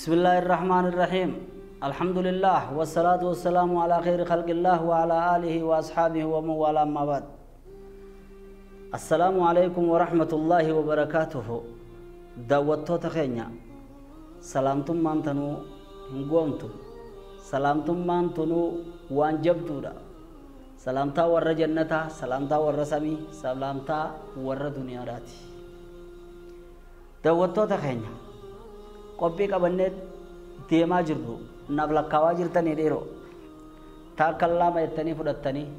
بسم الله الرحمن الرحيم. الحمد لله والصلاة والسلام على خير خلق الله وعلى آله وأصحابه ومن والاه، أما بعد. السلام عليكم ورحمة الله وبركاته. دعوتو تخينيا سلامتم مانتنو هنقومتو سلامتم مانتنو وان جبتو سلامتا ور جنتا سلامتا ور سمي سلامتا ور دنيا راتي. دعوتو تخينيا qophii qabannee deemaa jirru naaf lakkaawaa jirtanii dhiiroo taakkan lama jettanii fudhattanii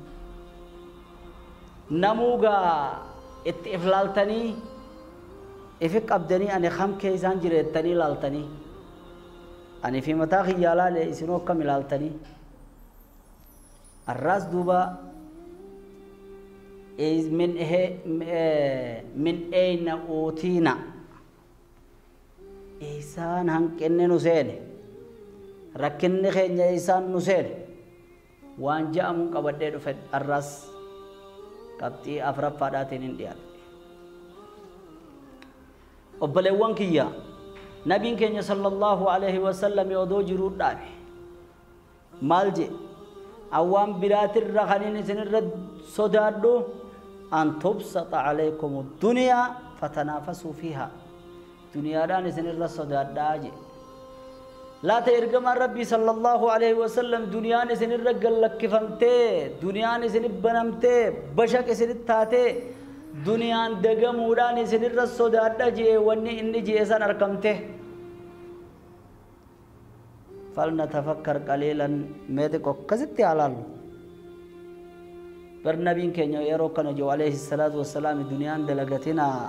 namuugaa itti if laaltanii ifi qabdanii ani kam keessaan jira jettanii laaltanii ani fi mataa kiyyaa laale isinoo akkam ilaaltanii arraas duuba min eyna uutiina isaan hanqinni nu seene rakkinni keenya isaan nu seene waan ja'amuun qabadhee dhufe arraas qabxii afuraffaadhaatiin hin dhiyaadhe. Obboleewwan kiyya nabiin keenya sallallahu alaihi wasallam odoo jiruu dhaabe maal jedhe awwaan biraatirra kaniin isinirra sodaadhu an tubsata alaykum duniyaa fatanaafasuu fiihaa duniyaadhaan isinirra sodaadhaa jedhe. Laata ergamaan rabbii sallallahu alaihi wasallam duniyaan isinirra gallakkifamtee duniyaan isinif banamtee bashaq isinit taatee duniyaan dagamuudhaan isinirra sodaadha jee wanni inni jee san argamte. Falnatafakkar qaliilan mee xiqqoo akkasitti haa laallu. Bar nabiin keenya yeroo kana jiru alayhi salaatu wassalaam duniyaan dalagatinaa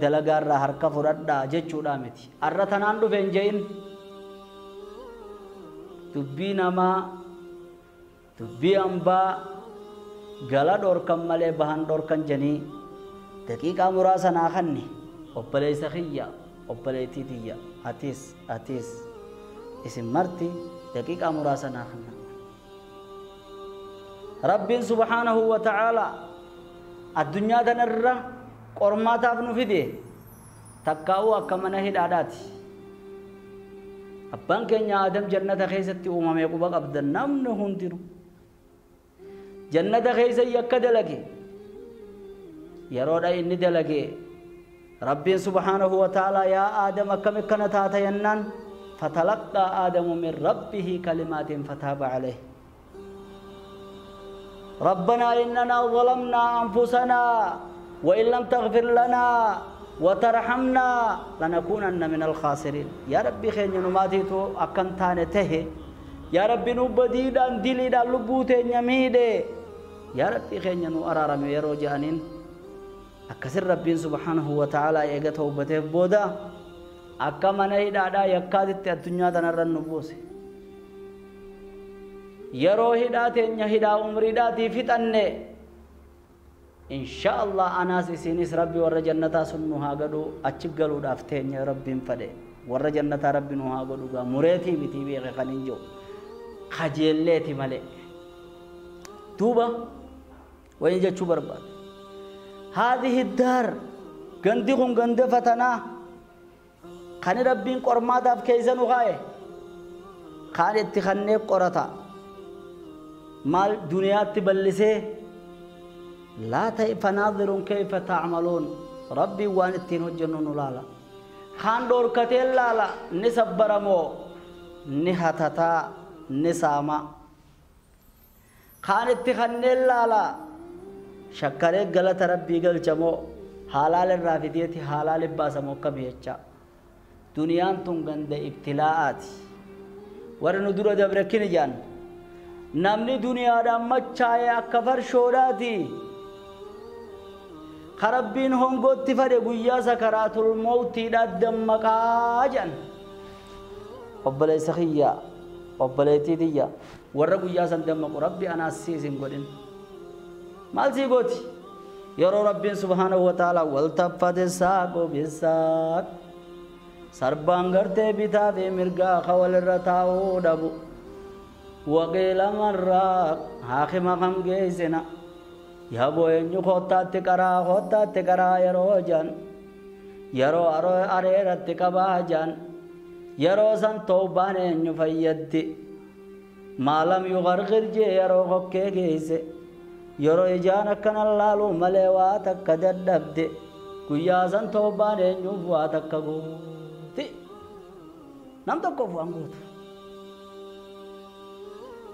dalagaarraa harka fudhadhaa jechuudha miti. Arra tanaan dhufe hin je'in dubbii namaa dubbii hambaa gala dhorkan malee bahan dhorkan janii daqiiqaa muraasa naa kanni obboleessa kiyya obboleettii tiyya atis atis isin marti daqiiqaa muraasa naa kanna. Rabbiin subhaanahu wa ta'aalaa addunyaa tanarra qormaataaf nu fide takkaa'uu akka mana hidhaadhaati. Abbaan keenya Aadam jannata keessatti uumamee quba qabda namni hundinuu. Jannata keessa yakka dalage yeroodha inni dalage Rabbiin subhaanahu wa ta'aalaa yaa Aadam akkam akkana taata jennaan fatalaqqaa Aadamu min rabbihi kalimaatin fataaba alayhi. ربنا إننا ظلمنا أنفسنا وإن لم تغفر لنا وترحمنا لنكونن من الخاسرين. يا ربي خير نماتيتو أكن تانته يا ربي نبديدان دليدا لبوتين يميده يا ربي خير نو أرارم يروجانين أكسر ربي سبحانه وتعالى إيجا توبته بودا أكما نهيدا دا يكادت الدنيا تنرى النبوس يرو هداتين يهدا عمريداتي فتنه إن شاء الله أنا سينيس ربي ور جنة سنها قدو أتشغلوا دافتين يا ربي فدي ور جنة ربي نها قدو مريتي متي بيغ خنينجو خجلتي ملي توبة وين جتشو برباد هذه الدار غنديكم غند فتنا خني ربي قرما داف كيزنو غاي خان اتخني قرتا مال دنيا تبلسه لا فناظر كيف تعملون ربي وان التين هجنون لالا خان دور كتيل لالا نسبرمو نهتتا نساما خان اتخنل لالا شكره غلط ربي گلچمو حلال الرافديتي حلال باسمو كبيچا دنيا تون غند ابتلاءات ورن دور دبركين جان نمني دنيا دمچاي اكفر شوداتي خربين هونغوتي فدي غيا سكرات الموت دمقا جان obboleessa kiyya obboleettii tiyya warra guyyaa san dammaqu rabbi anaas siisin godhin maal sii gooti yeroo rabbiin subhaanahu wa ta'ala wal taffate saaqu bisaaq sarbaan gartee bitaa fi mirgaa ka walirra taa'uu dhabu waqiila marraaq haakima kam geessina yaa boo eenyu koottaatti qaraa yeroo jedhan Yeroo areeratti qabaa jaan yeroo san tawbaan eenyu fayyaddi maalam yugargir jee yeroo kokkee geesse yeroo ijaan akkana laaluu malee waa takka dadhabde guyyaa san tawbaan eenyuuf waa takka gooti nam tokkoof waan gootu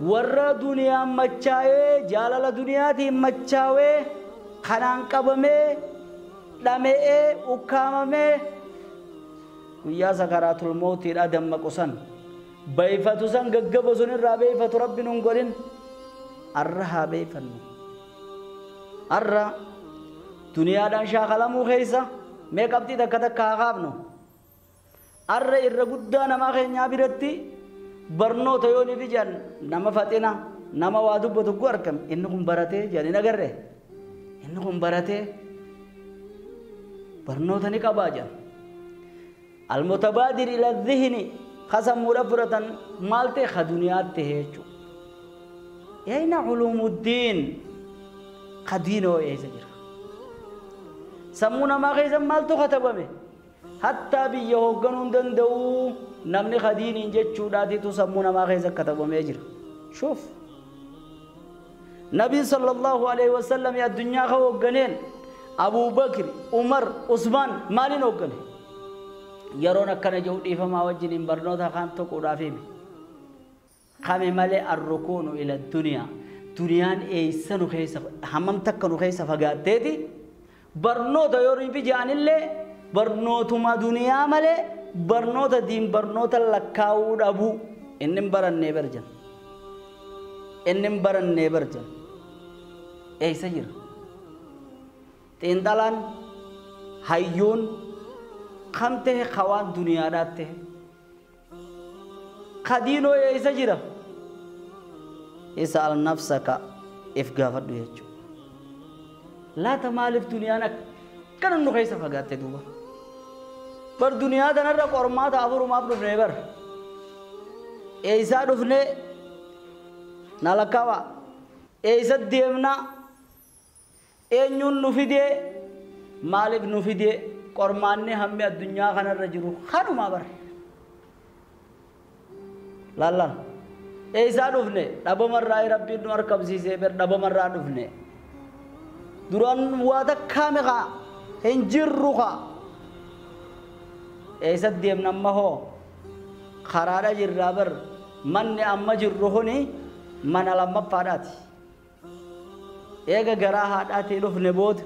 warra duniyaan machaa'ee jaalala duniyaatiin machaa'ee kanaan qabamee dhame'ee ukkaamamee guyyaa sakaraatul mawtiidha dammaqu san bayfatu san gaggaba sun irraa beeyfatu rabbi nun godhin arra haa beeyfannu arra duniyaadhaan shaakalamuu keeysa mee qabxii takka takka haa kaafnu arra irra guddaa namaa keenyaa biratti barnoota yoo ni fijan nama faxina nama waa dubbatu ku argame inni kun baratee jedhan hin agarre inni kun baratee barnoota ni qabaa jedhan almutabaadir ila dhihni kasammuudha fudhatan maal ta'e ka duniyaatti ta'e jechuudha. Ayna culuumuddiin ka diinoo eessa jira sammuu namaa keessa maaltu katabame hattaa biyya hoogganuu hin danda'u namni ka diiniin jechuudhaatitu sammuu namaa keessa katabamee jira. Shuuf nabiin sallallahu alaihi wasallam addunyaa ka hoogganeen Abuu Bakr, Umar, Usmaan maaliin hooggane? Yeroon akkana jiru dhiifamaa wajjiniin barnoota kaan tuquudhaaf himi. Kame malee arrukuunu ila duniyaa. Duniyaan eessa nu keessa hammam takka nu keessa fagaatteeti barnoota yoo nuyi fijaanillee barnootuma duniyaa malee barnoota diin barnoota lakkaa'uu dhabuu inni hin barannee barjan. Inni hin barannee barjan. Eessa jira? Xiinxalaan hayyuun kam ta'e kawaan duniyaadhaat ta'e kadiinoo eessa jira? Is'al nafsaka if gaafadhu jechuudha. Laata maaliif duniyaan akkana nu keessa fagaatte duuba? Bar duniyaa tanarra qormaata afurumaaf dhufnee bar. Eessaa dhufnee na lakkaawaa? Eessa deemnaa? Eenyuun nu fidee? Maaliif nu fidee? Qormaanni hammi addunyaa kanarra jiru kanumaa bar. Laallaan eessaa dhufne? Dhabamarraa rabbiin nu argamsiisee bar dhabamarraa dhufne. Duraan waa takkaa meeqa hin jirru kaa. Eessa deemna amma hoo? Karaadha jirraa bar manni amma jirru kuni mana lammaffaadhaati. Eega garaa haadhaatii dhufne booda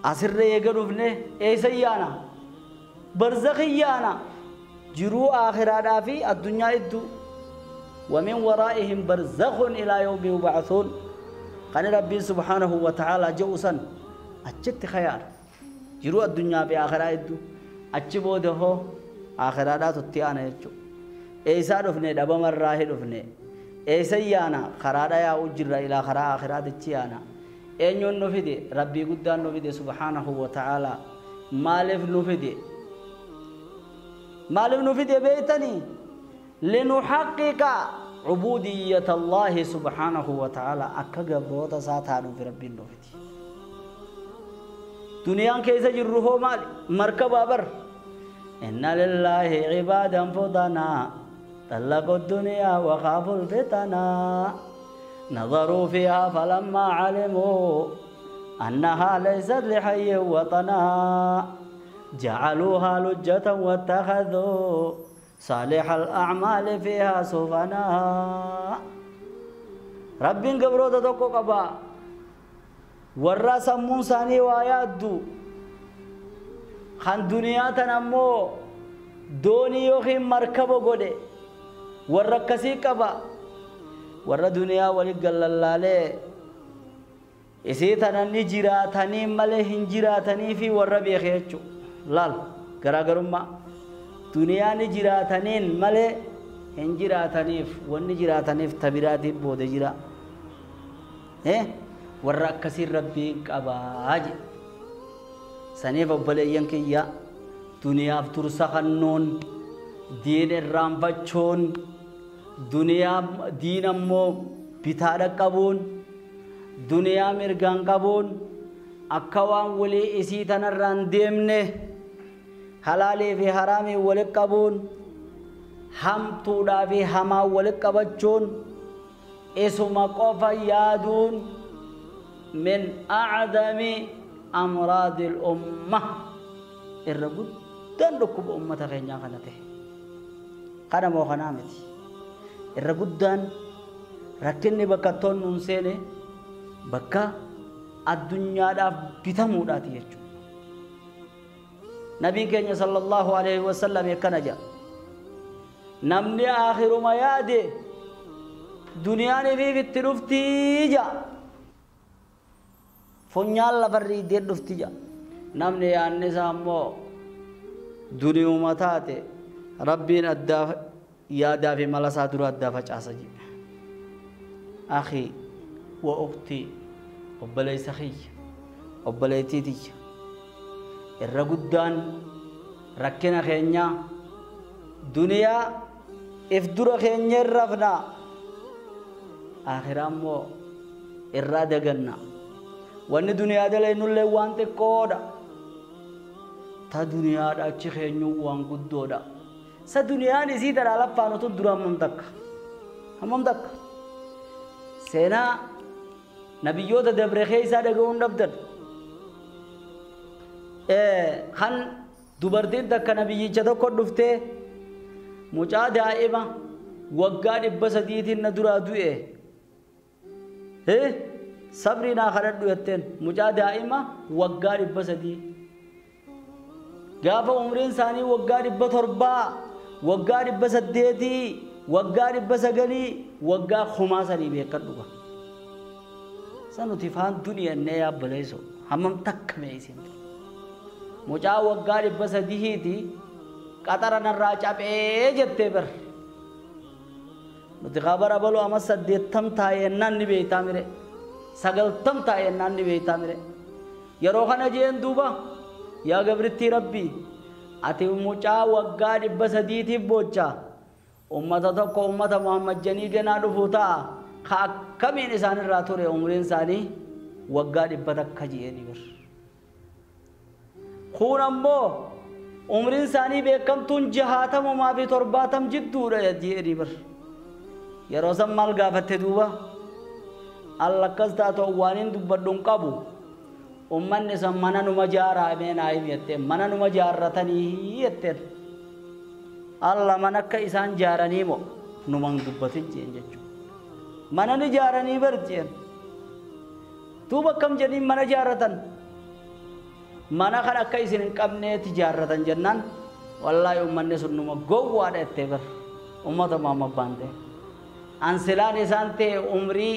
asirra eega dhufne eessa yaana? Barzakhi yaana. Jiruu aakhiraadhaa fi addunyaa idduu. ومن ورائهم برزخ إلى يوم يبعثون. قال ربي سبحانه وتعالى جوسا أجت خيار jiruu addunyaa fi aakhiraa idduu achi booda hoo aakhiraadhaatu itti aana jechuudha. Eessaa dhufne? Dhabamarraa hin dhufne. Eessa yaana? Karaadha yaa'uu jirra ilaa karaa aakhiraatichi yaana. Eenyuun nu fide? Rabbii guddaan nu fide subhaanahu wa ta'ala. Maaliif nu fide? Maaliif nu fide beektanii? Linuhaqqiqa cubuudiyyata Allaahi subhaanahu wa ta'ala akka gabroota isaa taanuuf rabbiin nu fide. Duniyaan keessa jirru hoo maali? Markabaa bar. Inna lillaahi cibaadan futanaa طلقوا الدنيا وخافوا الفتنا نظروا فيها فلما علموا أنها ليست لحي وطنا جعلوها لجة واتخذوا صالح الأعمال فيها سفنا. رب قبروتا tokko qaba warra sammuun isaanii waa yaaddu kan duniyaa tan ammoo doonii yookiin markaba godhe warra akkasii qaba. Warra duniyaa wali gallallaalee isii tana ni jiraatanii malee hin jiraatanii fi warra beeke jechuudha. Laal garaagarummaa duniyaa ni jiraataniin malee hin jiraataniif wanni jiraataniif tabiraatiif booda jira. Warra akkasii rabbiin qabaa jedhe. Saniif obboleeyyan kiyya duniyaaf tursa kennuun diin irraanfachuun duniyaa diin ammoo bitaadha qabuun duniyaa mirgaan qabuun Akka waan walii isii tanarraan deemne halaalii fi haraamii walitti qabuun hamtuudhaa fi hamaa walitti qabachuun isuma qofa yaaduun min a'dami amraadil umma irra guddaan dhukkuba ummata keenyaa kana ta'e. Kana moo kanaa miti irra guddaan rakkinni bakka toon seene bakka addunyaadhaaf bitamuudhaati jechuudha. Nabiin keenya sallallahu alaihi wasallam akkana jedha. Namni aakhiruma yaade duniyaan ifiif itti dhuftii jedha. Funyaan lafarri iddee dhufti jedha. Namni yaadni isaa immoo duniyuma taate rabbiin addaa yaadaa fi mala isaa dura addaa facaasa jedha. Akhi wa ukhti obboleessa kiyya obboleettii tiyya irra guddaan rakkina keenyaa duniyaa if dura keenya irrafna akhiraa immoo irraa daganna. Wanni duniyaa dalaynullee waan xiqqoodha. Ta duniyaadha achi keenyuu waan guddoodha. Sa duniyaan isii tanaa laffaanutu dura hammam takka hammam takka seenaa nabiyyoota dabre keessaa dhaga'uun dhabdan. Kan dubartiin takka nabiyyicha tokko dhuftee mucaa daa'ima waggaa 300 na duraa du'e sabrii naa kadhadhu jetteen mucaa daa'ima waggaa 300 gaafa umriin isaanii waggaa 700 waggaa 800 waggaa 900 waggaa 1000 beekadhu. Sanuti faan duniyannee yaabboleessu hammam takka mee isin mucaa waggaa 300 qaxara narraa caphee jettee bar nuti kabara baluu ama 80 taa'ennaan ni beektaa mire 90 taa'ennaan ni beektaa mire yeroo kana jeen duuba yaa gabrittii rabbii ati mucaa waggaa 300tiif boochaa ummata tokko ummata Muhammad janii ganaa dhufuu ta'a ka akkamiin isaan irraa ture umriin isaanii waggaa 100 je'anii bar. Kun ammoo umriin isaanii beekamtuun 60 fi 70 jidduudha je'anii bar. Yeroo san maal gaafatte duuba alla akkas taatu waan hin dubbadhu hin qabu ummanni san mana numa jaaraa mee naa himi jetteen mana numa jaarratanii jetteen alla mana akka isaan jaaranii moo numan dubbatin jeen jechuudha. Mana ni jaaranii bar jeen duuba akkam jedhiin mana jaarratan mana kan akka isin hin qabneeti jaarratan jennaan wallaahi ummanni sun numa gowwaadha jettee bar ummata Muhammad baante. Ansilaan isaan ta'e umrii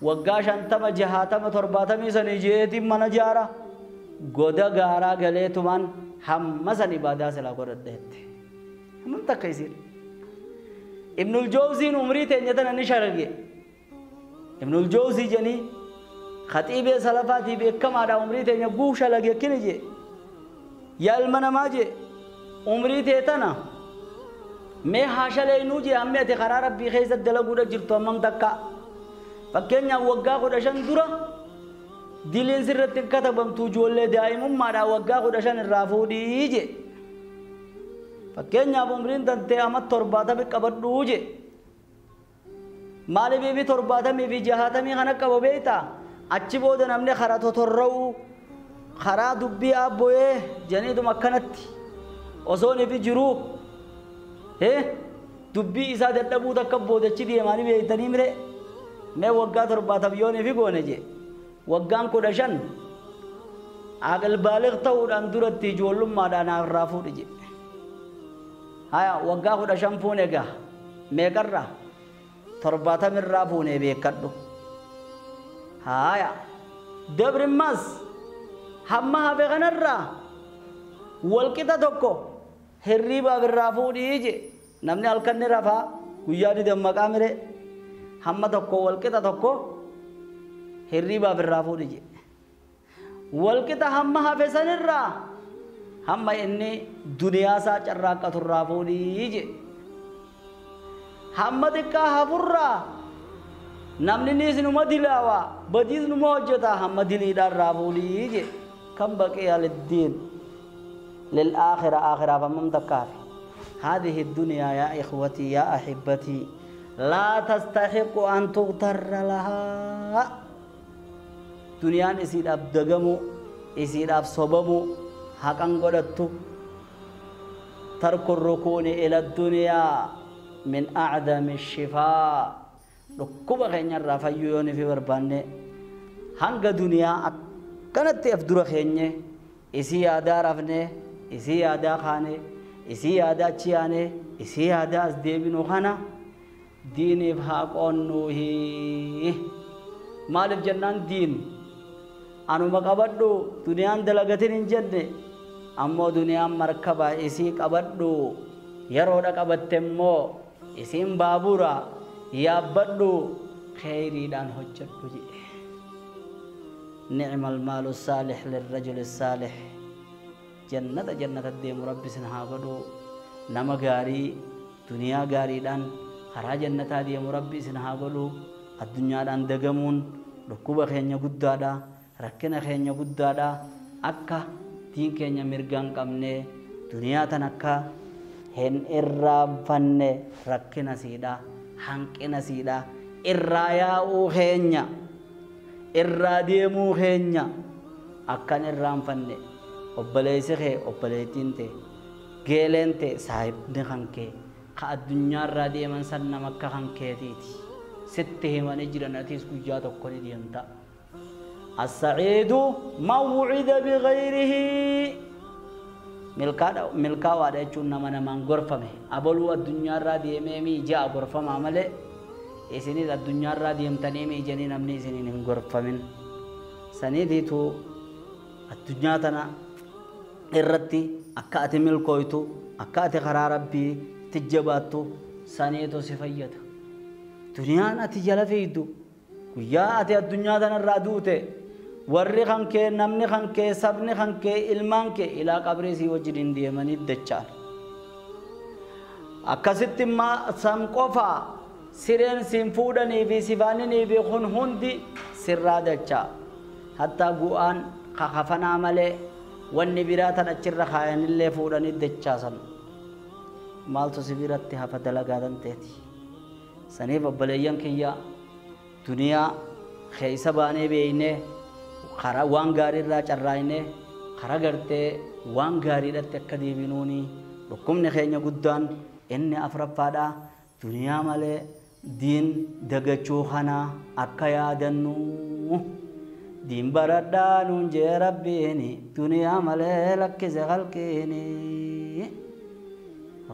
waggaa 50 60 70 sanii jeetiin mana jaara goda gaaraa galeetumaan hamma san ibaadaa silaa godhadhe jette. Hammam takka isiin. Ibnul Jawziin umrii teenya tana ni sharage. Ibnul Jawzii jedhanii khaxiibee salafaatii beekamaadha umrii teenya guu shalage akkini jee. Yaa ilma namaa jee umrii tee tana mee haa shaleynuu jee hammi ati karaa rabbii keessa dalaguudha jirtu hammam takka. Fakkeenyaaf waggaa 15 dura diliin sirratti katabamtu ijoollee daa'imummaadhaa waggaa 15 irraa fuudhii jee. Fakkeenyaaf umriin tantee amma 70 qabadhuu jee. Maaliif fi 70 fi 60 kana qaba beektaa? Achi booda namni karaa totorra'u karaa dubbii abboyee janiiduma akkanatti osoo inni jiruu dubbii isaa dadhabuu takka boodachi deemanii beektanii mire mee waggaa 70 yoon fi goone jee waggaan 15 aqal baaliq ta'uudhaan duratti ijoollummaadhaan irraa fuudhi jee. Haya waggaa 15 fuune egaa meeqarraa 70 irraa fuune beekadhu. Haya dabrimmas hamma hafe kanarraa walqixa tokko hirriibaaf irraa fuudhii jee namni halkan ni rafaa guyyaa ni dammaqaa mire hamma tokko walqixa tokko hirriibaaf irraa fuudhi jee. Walqixa hamma hafe sanirraa hamma inni duniyaa isaa carraaqqatu irraa fuudhii jee. Hamma xiqqaa hafurraa Namni niis numa dilaawaa badiis numa hojjetaa hamma diliidhaan raafuudhii je kan baqiya liddiin lilaakhira aakhiraaf hammam takkaafe. هذه الدنيا يا إخوتي يا أحبتي لا تستحق أن تغتر لها. دنيان isiidhaaf dagamu isiidhaaf sobamu haqan godhattu. ترك الركون إلى الدنيا من أعظم الشفاء. Dhukkuba keenyarraa fayyuu yoon fi barbaanne hanga duniyaa akkanatti af dura keenye isii yaadaa rafne isii yaadaa kaane isii yaadaa achi yaane isii yaadaa as deebinu kana diiniif haa qoonnuuhi. Maaliif jennaan diin anuma qabadhu duniyaan dalagatin hin jenne ammoo duniyaan markaba isii qabadhu yeroodha qabatte immoo isiin baabura yaabbadhu kheyriidhaan hojjedhu jedhe. نعم المال الصالح للرجل الصالح. جنة جنة الديم ربي سنها قدو نما غاري دنيا غاري دان خرا جنة ديم ربي سنها قدو الدنيا دان دغمون ركوبة خينيا قدادا ركنا خينيا قدادا أكا دين كينيا مرغان قمني دنيا تنكا هن إرابفن ركنا سيدا hanqina siidha irraa yaa'uu keenya irraa deemuu keenya akkan irraanfanne obboleessi kee obboleettiin tee geeleen tee saahibni kan kee ka addunyaarraa deeman san nama akka kan keetiiti sitti himanii jiran atiis guyyaa tokko ni deemta. As-sa'iidu man wu'ida bighayrihi. Milkaawaadha jechuun nama namaan gorfame abaluu addunyaarraa deemee miijaa gorfamaa malee isinis addunyaarraa deemtanii miijanii namni isiniin hin gorfamin. Saniitiitu addunyaa tana irratti akka ati milkooytu akka ati karaa rabbii tijjabaattu saniitu si fayyada. Duniyaan ati jala fiigdu guyyaa ati addunyaa tanarraa duute warri kan kee namni kan kee sabni kan kee ilmaan kee ilaa qabrii sii wajjin deemanii dachaan. Akkasitti san qofaa sireen siin fuudhanii fi sifaaninii fi kun hundi sirraa dachaa. Hattaa gu'aan kakafanaa malee wanni biraa tan achirra kaayanillee fuudhanii dachaasan. Maaltu si biratti hafa dalagaa tanteeti. Saniif obboleeyyan kiyya duniyaa keessa baanee beeynee karaa waan gaariirraa carraa'inee karaa gartee waan gaariidhatti akka deebinuuni dhukkubni keenya guddaan inni afuraffaadha. Duniyaa malee diin dagachuu kana akka yaadannu diin baradhaa nuun jee rabbiini duniyaa malee lakkise halqiini.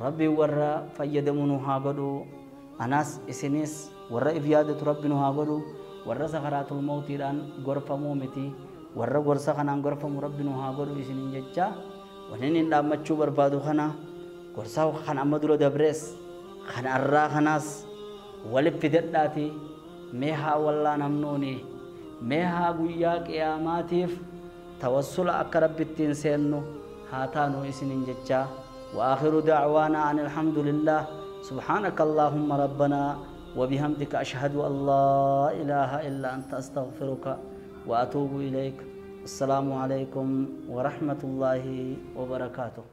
Rabbi warra fayyadamu nu haa godhu. Anas isinis warra if yaadatu rabbi nu haa godhu. Warra sakaraatul mawtiidhaan gorfamuu miti warra gorsa kanaan gorfamu rabbi nu haa godhu isiniin jecha wanni inni dhaammachuu barbaadu kana gorsa kan amma dura dabrees kan arraa kanaas walif fidadhaati mee haa wallaa namnuuni mee haa guyyaa qiyaamaatiif tawassula akka rabbittiin seennu haa taanu isiniin jecha. وآخر دعوانا أن الحمد لله. سبحانك اللهم ربنا وبحمدك أشهد أن لا إله إلا أنت أستغفرك وأتوب إليك. السلام عليكم ورحمة الله وبركاته.